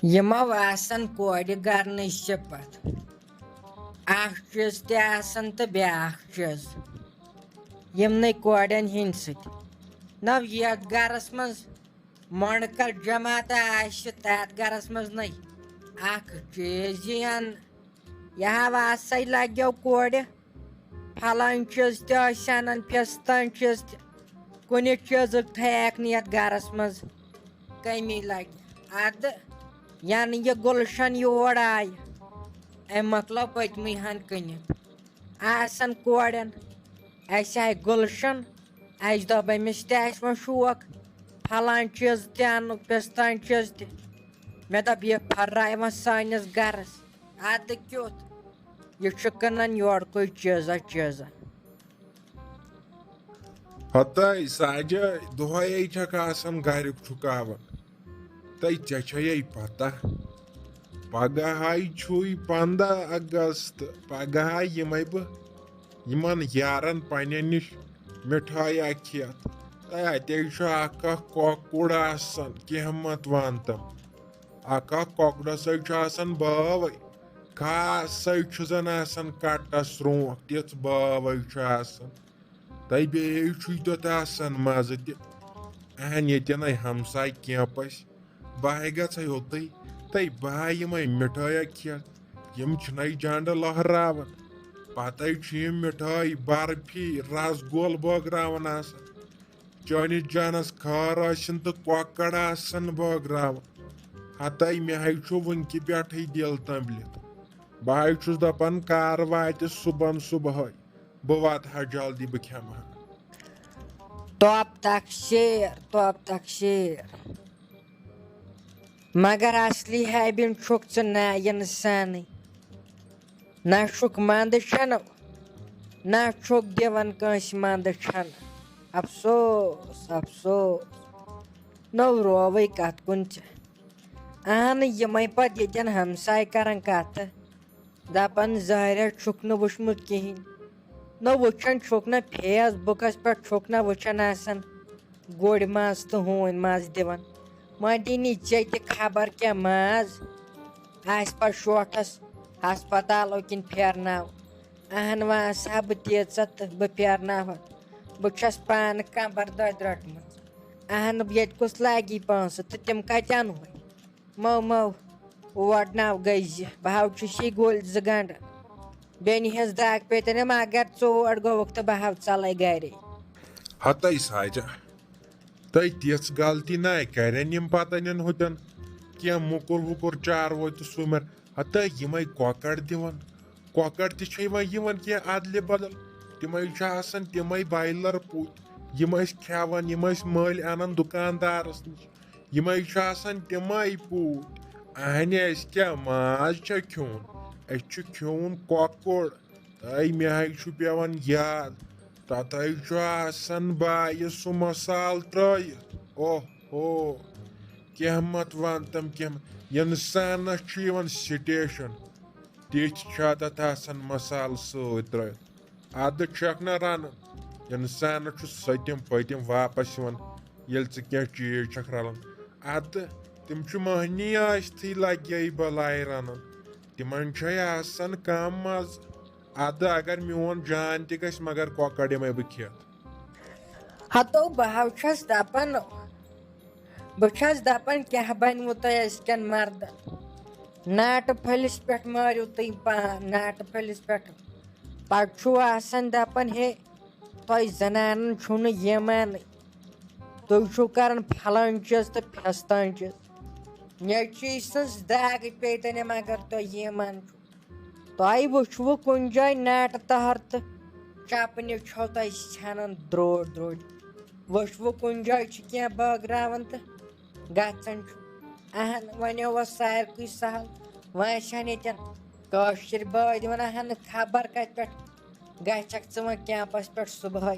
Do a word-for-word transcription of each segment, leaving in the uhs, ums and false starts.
یِمو آسن کورِ گرنٕچ صفت۔ اکھ چیٖز تہِ آسن تہٕ بیٛاکھ چیٖز۔ یِمنٕے کورٮ۪ن ہِنٛدۍ سۭتۍ۔ نو یتھ گرس منٛز مۄنڈکر جماعت آسہِ، تتھ گرس منٛز نَے اکھ چیٖز یِین۔ یہِ ہا واسے لگیو کورِ۔ پھلٲنۍ چیٖز تہِ ٲسۍ اَنان، پھِستٲنۍ چیٖز تہِ۔ کُنہِ چیٖزُک تھایَکھ نہٕ یَتھ گَرَس منٛز کٔمی لَگہِ۔ اَدٕ یَنہٕ یہِ گُلشَن یور آیہِ، أمۍ مۄکلٲو پٔتمٕے ہَن کٕنِتھ۔ آسَن کورٮ۪ن، اَسہِ آیہِ گُلشَن، اَسہِ دوٚپ أمِس تہِ آسہِ وۄنۍ شوق، پھلٲنۍ چیٖز تہِ اَنُک، پھِستٲنۍ چیٖز تہِ۔ مےٚ دوٚپ، یہِ پھٔرراے وۄنۍ سٲنِس گَرَس۔ اَدٕ کیُتھ؟ یہِ چھُ کٕنان یورکُے چیٖزا چیٖزا۔ ہتاے ساجہ، دۄہے چھکھ آسان گریُک ٹھُکاوان۔ تہٕ ژےٚ چھیے پتہ، پگہے چھُے پنٛداہ اگست، پگہے یِمے بہٕ یِمن یارن پننٮ۪ن نِش مِٹھایہ کھٮ۪تھ۔ تہٕ اتے چھُ اکھ اکھ کۄکُر آسان، کینٛہہ مت وَن تِم۔ اکھ اکھ کۄکرس سۭتۍ چھُ آسان باوے، خاص سۭتۍ چھُ زن آسان کٹس رونٛٹھ، تِژھ باوے چھُ آسان۔ تہٕ بیٚیہِ چھُے تتھ آسان مزٕ تہِ۔ اہن ییٚتٮ۪ن ہے ہمساے کینٛہہ پٔسۍ، بہٕ ہے گژھے اوٚتُے، تہٕ بہٕ ہے یِمے مِٹھٲے کھٮ۪تھ۔ یِم چھِنَے جنڈٕ لہراوان۔ پتے چھِ یِم مِٹھٲے، برفی، رسگول بٲگراوان آسان۔ چٲنِس جانس خٲر ٲسِن تہٕ کۄکر آسن بٲگراوان۔ ہتے مےٚ ہے چھُ وٕنکہِ پٮ۪ٹھٕے دِل تنبلِتھ۔ بہٕ ہے چھُس دپان، کر واتہِ صُبحن صُبحٲے، بہٕ واتہٕ ہا جلدی، بہٕ کھٮ۪مہٕ ہا۔ توپ تک شیر، توپ تک شیر۔ مگر اصلی حابین چھُکھ ژٕ نا اِنسانٕے۔ نہ چھُکھ منٛدٕ چھَنہٕ، نہ چھُکھ دِوان کٲنٛسہِ منٛدٕ چھَنہٕ۔ افسوس، افسوس۔ نو رووٕے کتھ کُن ژےٚ۔ اہنہٕ، یِمے پتہٕ ییٚتٮ۪ن ہمساے کران کتھٕ، دپان، ظٲہرہ چھُکھ نہٕ وٕچھمُت کِہیٖنۍ۔ نہ وٕچھان چھُکھ نہ Facebook-س پٮ۪ٹھ چھُکھ نہ وٕچھان آسان۔ گُرۍ ماز تہٕ ہوٗنۍ ماز دِوان۔ وۄنۍ دِنی ژےٚ تہِ خبر کیٛاہ ماز آسہِ پتہٕ شوٹھس ہسپتالو کِنۍ پھیرناو۔ اہن وۄنۍ آسہٕ ہا بہٕ تیٖژاہ تہٕ بہٕ پھیرناوہتھ۔ بہٕ چھَس پانہٕ کمبر دۄدِ رٔٹمٕژ۔ اہن ییٚتہِ کُس لاگی پونٛسہٕ تہٕ تِم کتہِ انہوے؟ مو مو، اور ناو گٔے زِ بہٕ ہاو چھُس یہِ گوٚلۍ زٕ گنٛڈٕ۔ بیٚنہِ ہٕنٛز دگ پیٚتن مگر ژور گوٚوُکھ تہٕ بہٕ ہاو ژَلَے گرے۔ ہتے ساجہ، تۄہہِ تِژھ غلطی نہ کرن یِم پتن ہُتن کینٛہہ مُکُر وُکُر چاروٲے تہٕ سُمر۔ ہتے یِمے کۄکر دِوان، کۄکر تہِ چھے وۄنۍ یِوان کینٛہہ ادلہِ بدل۔ تِمے چھِ آسان تِمے بایلر پوٗتۍ، یِم أسۍ کھٮ۪وان، یِم أسۍ مٔلۍ انان دُکاندارس نِش۔ یِمے چھِ آسان تِمے پوٗتۍ۔ اہنہِ، اَسہِ کیٛاہ ماز چھا کھیوٚن؟ اَسہِ چھُ کھیوٚن کۄکُر۔ تہٕ مےٚ ہے چھُ پٮ۪وان یاد، تَتھ ہے چھُ آسان بایہِ سُہ مصالہٕ ترٛٲیِتھ۔ اوہ ہو، کینٛہہ مت وَن تِم کینٛہہ مت۔ اِنسانَس چھُ یِوان سٹیشن، تِتھۍ چھا تَتھ آسان مصالہٕ سۭتۍ ترٛٲیِتھ۔ اَدٕ چھَکھ نہ رَنُن۔ اِنسانَس چھُ سٔتِم پٔتِم واپس یِوان، ییٚلہِ ژٕ کینٛہہ چیٖز چھَکھ رَلان۔ اَدٕ تِم چھِ مٔہنی ٲسۍتھٕے لَگے بَلاے رَنُن۔ تِمَن چھے آسان کَم مَزٕ۔ اَدٕ اگر میون جان تہِ گژھِ، مگر کۄکَر یِمَے بہٕ کھٮ۪تھ۔ ہتو بہٕ ہاو چھَس دَپان، بہٕ چھَس دَپان، کیٛاہ بَنِوٕ تۄہہِ أزکٮ۪ن مَردَن؟ ناٹہٕ پھٔلِس پٮ۪ٹھ مٲرِو تُہۍ پان، ناٹہٕ پھٔلِس پٮ۪ٹھ۔ پَتہٕ چھُو آسان دَپان، ہے، تۄہہِ زنانن چھُو نہٕ ایٖمانٕے۔ تُہۍ چھِو کران پھلٲنۍ چیٖز تہٕ پھستٲنۍ چیٖز۔ نیٚچوٗ سٕنٛز داغ پیٚیہِ تۄہہِ نہٕ، مگر تۄہہِ ایٖمان چھُو۔ تۄہہِ وٕچھوٕ کُنہِ جایہِ ناٹہٕ تہر تہٕ چپنہِ چھو تۄہہِ ژھٮ۪نان درٛوٚڑ درٛوٚڑ۔ وٕچھوٕ کُنہِ جایہِ چھِ کینٛہہ بٲگراوان تہٕ گژھان چھُ۔ اہن، وۄنۍ اوس ساروٕے سہل۔ وۄنۍ آسہِ ہن ییٚتٮ۪ن کٲشِر بٲے دِوان، اہن، خبر کتہِ پٮ۪ٹھ گژھکھ ژٕ وۄنۍ کیمپس پٮ۪ٹھ صبحٲے؟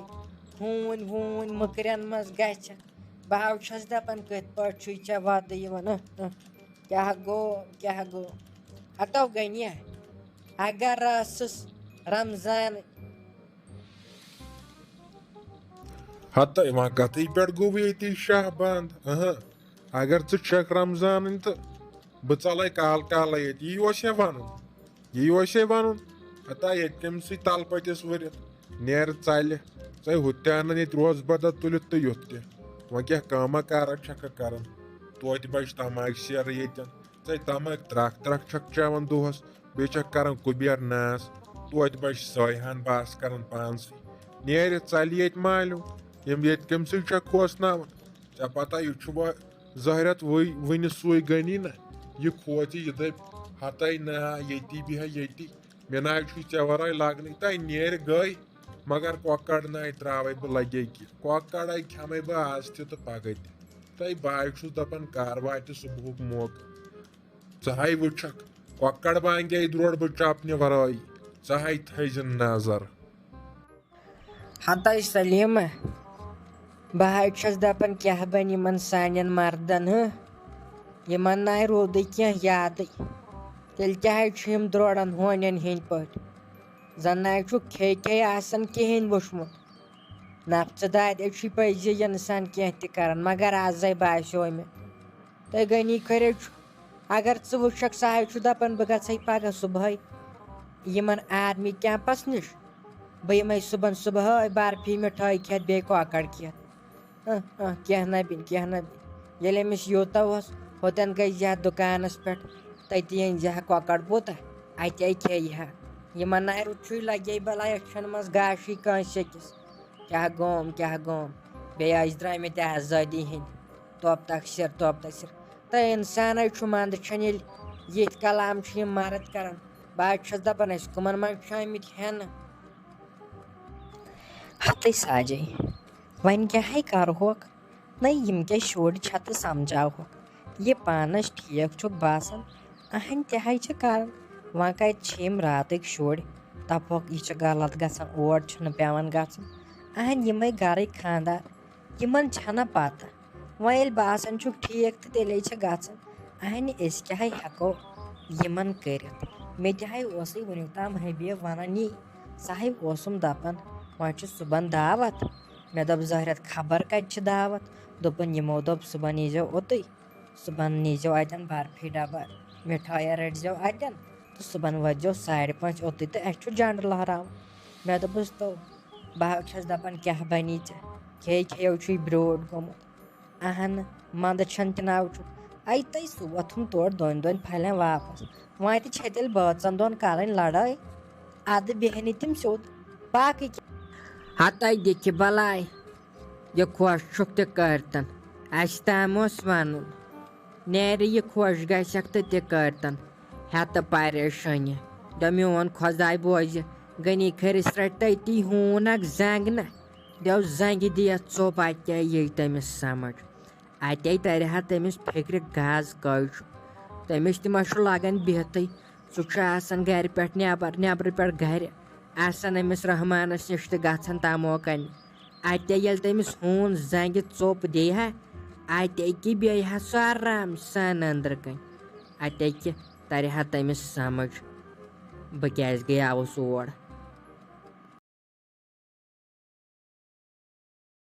ہوٗنۍ ووٗنۍ مٕکرٮ۪ن منٛز گژھکھ۔ بہٕ ہاو چھَس دَپان، کِتھ پٲٹھۍ چھُے ژےٚ وَدٕ یِوان؟ اہ، اہ، کیٛاہ گوٚو، کیٛاہ گوٚو؟ ہَتو گٔے نہ، اگر ٲسٕس رمضان۔ ہَتَے وۄنۍ کَتھٕے پٮ۪ٹھ گوٚو ییٚتی شاہ بنٛد۔ اہاں، اگر ژٕ چھَکھ رمضانٕنۍ تہٕ بہٕ ژَلَے کال کالَے ییٚتہِ، یی اوس ہے وَنُن، یی اوس ہے وَنُن۔ ہتا ییٚتہِ کٔمۍ سٕے تَلہٕ پٔتِس ؤرِتھ، نیرٕ ژَلہِ، ژَے ہُتہِ تہِ اَنَن ییٚتہِ روزٕ بدل تُلِتھ تہٕ یُتھ تہِ۔ وۄنۍ کیٛاہ کٲمہ کارا چھَکھٕ کَران؟ توتہِ بَچہِ تَماکھ سیرٕ ییٚتٮ۪ن، ژَے تَماکھ ترٛکھ ترٛکھ چھَکھ چٮ۪وان دۄہَس، بیٚیہِ چھَکھ کَران کُبیر ناس۔ توتہِ بَچہِ سۄے ہَن باس کَران پانسٕے۔ نیرِ ژَلہِ ییٚتہِ مالیو، یِم ییٚتہِ کٔمۍ سٕے چھَکھ کھوژناوان؟ ژےٚ پَتہ یہِ چھُ وۄنۍ زہرٮ۪تھ وٕے وٕنہِ سُے غنی نہ، یہِ کھوژِ، یہِ دَپہِ ہَتَے نہ ییٚتی بیٚہہ ییٚتی، مےٚ نہ چھُے ژےٚ وَرٲے لَگنٕے۔ تَے نیرِ گٔے، مگر کۄکَر نَے ترٛاوَے بہٕ لَگے کینٛہہ، کۄکَرَے کھٮ۪مَے بہٕ آز تہِ تہٕ پَگہہ تہِ۔ تَے بہٕ ہَے چھُس دَپان کَر واتہِ صُبحُک موقعہٕ۔ ژٕ ہَے وٕچھَکھ، کۄکَر بانگے درٛوڈ بہٕ چَپنہِ وَرٲے، ژٕ ہَے تھٲیزِ نظر۔ ہتاے سلیمہ، بہٕ حظ چھَس دَپان کیٛاہ بَنہِ یِمَن سانٮ۪ن مردَن، ہہ؟ یِمَن نَے روٗدٕے کینٛہہ یادٕے۔ تیٚلہِ کیٛاہ حظ چھِ یِم درٛوڈَن ہونٮ۪ن ہِنٛدۍ پٲٹھۍ؟ زَن نَے چھُکھ کھے کھے آسان کِہیٖنۍ وٕچھمُت۔ نَفژٕ دادِ چھُے پٔزی یہِ اِنسان کینٛہہ تہِ کَران، مگر آزَے باسیو مےٚ۔ تہٕ غنی کھٔرِو چھُ، اگر ژٕ وٕچھکھ، سُہ حظ چھُ دَپان بہٕ گژھٕ پَگاہ صُبحٲے یِمَن آرمی کیمپَس نِش۔ بہٕ یِمَے صُبحن صُبحٲے برفی مِٹھٲے کھٮ۪تھ بیٚیہِ کۄکَر کھٮ۪تھ۔ اہ، اہ، کینٛہہ نہ بِن، کینٛہہ نہ بِن۔ ییٚلہِ أمِس یوٗتاہ اوس، ہوٚتٮ۪ن گٔے یَتھ دُکانَس پٮ۪ٹھ، تٔتی أنۍ زِ ہا کۄکَر پوٗتہ، اَتے کھیٚیہِ ہا۔ یِمَن نَے رُت چھُے لَگے بَلاے أچھَن منٛز گاشٕے کٲنٛسہِ أکِس۔ کیٛاہ گوم، کیٛاہ گوم؟ بیٚیہِ ٲسۍ درٛامٕتۍ آزٲدی ہِنٛدۍ۔ توپ تَکھ سِر، توپ تَکھ سِر۔ تہٕ اِنسانَے چھُ منٛدٕ چھَنہٕ ییٚلہِ یِتھۍ کلام چھِ یِم مَرٕد کَران۔ بہٕ حظ چھَس دَپان، أسۍ کٕمَن منٛز چھِ آمٕتۍ ہٮ۪نہٕ؟ ہَتٕے ساجے، وۄنۍ کیٛاہ ہے کَرٕہوکھ؟ نَے یِم کیٛاہ شُرۍ چھےٚ تہٕ سَمجھاوہوکھ۔ یہِ پانَس ٹھیٖک چھُکھ باسان، اَہَنۍ تہِ ہے چھِ کَران۔ وۄنۍ کَتہِ چھِ یِم راتٕکۍ شُرۍ؟ دَپہوکھ، یہِ چھُ غلط گژھان، اور چھُنہٕ پٮ۪وان گژھُن۔ اَہَنۍ یِمَے گَرٕکۍ خانٛدار، یِمَن چھَنہ پَتہ۔ وۄنۍ ییٚلہِ باسان چھُکھ ٹھیٖک تہٕ تیٚلے چھِ گژھان۔ اَہَنہِ أسۍ کیٛاہ ہے ہٮ۪کو یِمَن کٔرِتھ؟ مےٚ تہِ ہے اوسُے وٕنیُک تام حبیب وَنان یی، سُہ ہے اوسُم دَپان، وۄنۍ چھُ صُبحن دعوت۔ مےٚ دوٚپ، زہرت خبر کَتہِ چھِ دعوت؟ دوٚپُن، یِمو دوٚپ، صُبحن ییٖزیو اوٚتُے۔ صُبحن نیٖزیو اَتٮ۪ن برفی ڈبہ، مِٹھایہ رٔٹۍزیو اَتٮ۪ن تہٕ صُبحن وٲتۍزیو ساڑِ پانٛژھ اوٚتُے تہٕ اَسہِ چھُ جنڈٕ لہراوُن۔ مےٚ دوٚپُس، تو، بہٕ حظ چھَس دَپان، کیٛاہ بَنی ژےٚ؟ کھے کھیو چھُے برٛوڈ گوٚمُت۔ اَہَن، منٛدٕ چھَن تہِ ناو چھُکھ۔ اَے تَے سُہ وۄتھُن تورٕ دۄن دۄن پھَلٮ۪ن واپَس۔ وۄنۍ تہِ چھےٚ تیٚلہِ بٲژَن دۄن کَرٕنۍ لَڑٲے۔ اَدٕ بیٚہنہِ تِم سیوٚد۔ باقٕے کیٛاہ؟ ہَتَے دِکھِ بَلاے۔ یہِ خۄش چھُکھ تہِ کٔرۍتَن۔ اَسہِ تام اوس وَنُن۔ نیرِ یہِ خۄش گژھٮ۪کھ تہٕ تہِ کٔرۍتَن۔ ہٮ۪تہٕ پریشٲنی۔ دَ میون خۄداے بوزِ، غنی کھٔرِس رَٹہِ تٔتی ہوٗن اَکھ زنٛگ نہ۔ دٮ۪و زنٛگہِ دِیَتھ ژوٚپ، اَتہِ یی تٔمِس سَمٕجھ۔ اَتے تَرِ ہا تٔمِس فِکرِ گاز کٔہۍ چھُ۔ تٔمِس تہِ ما چھُ لَگان بِہتٕے۔ سُہ چھُ آسان گَرِ پٮ۪ٹھ نٮ۪بَر، نٮ۪برٕ پٮ۪ٹھ گَرِ۔ آسان أمِس رحمانَس نِش تہٕ گژھان تَمو کَنہِ۔ اَتے ییٚلہِ تٔمِس ہوٗن زنٛگہِ ژوٚپ دِیہِ ہا، اَتے کہِ بیٚیہِ ہا سُہ آرام سان أنٛدرٕ کَنہِ۔ اَتے کہِ تَرِ ہا تٔمِس سَمٕجھ، بہٕ کیٛازِ گٔیاوُس اور۔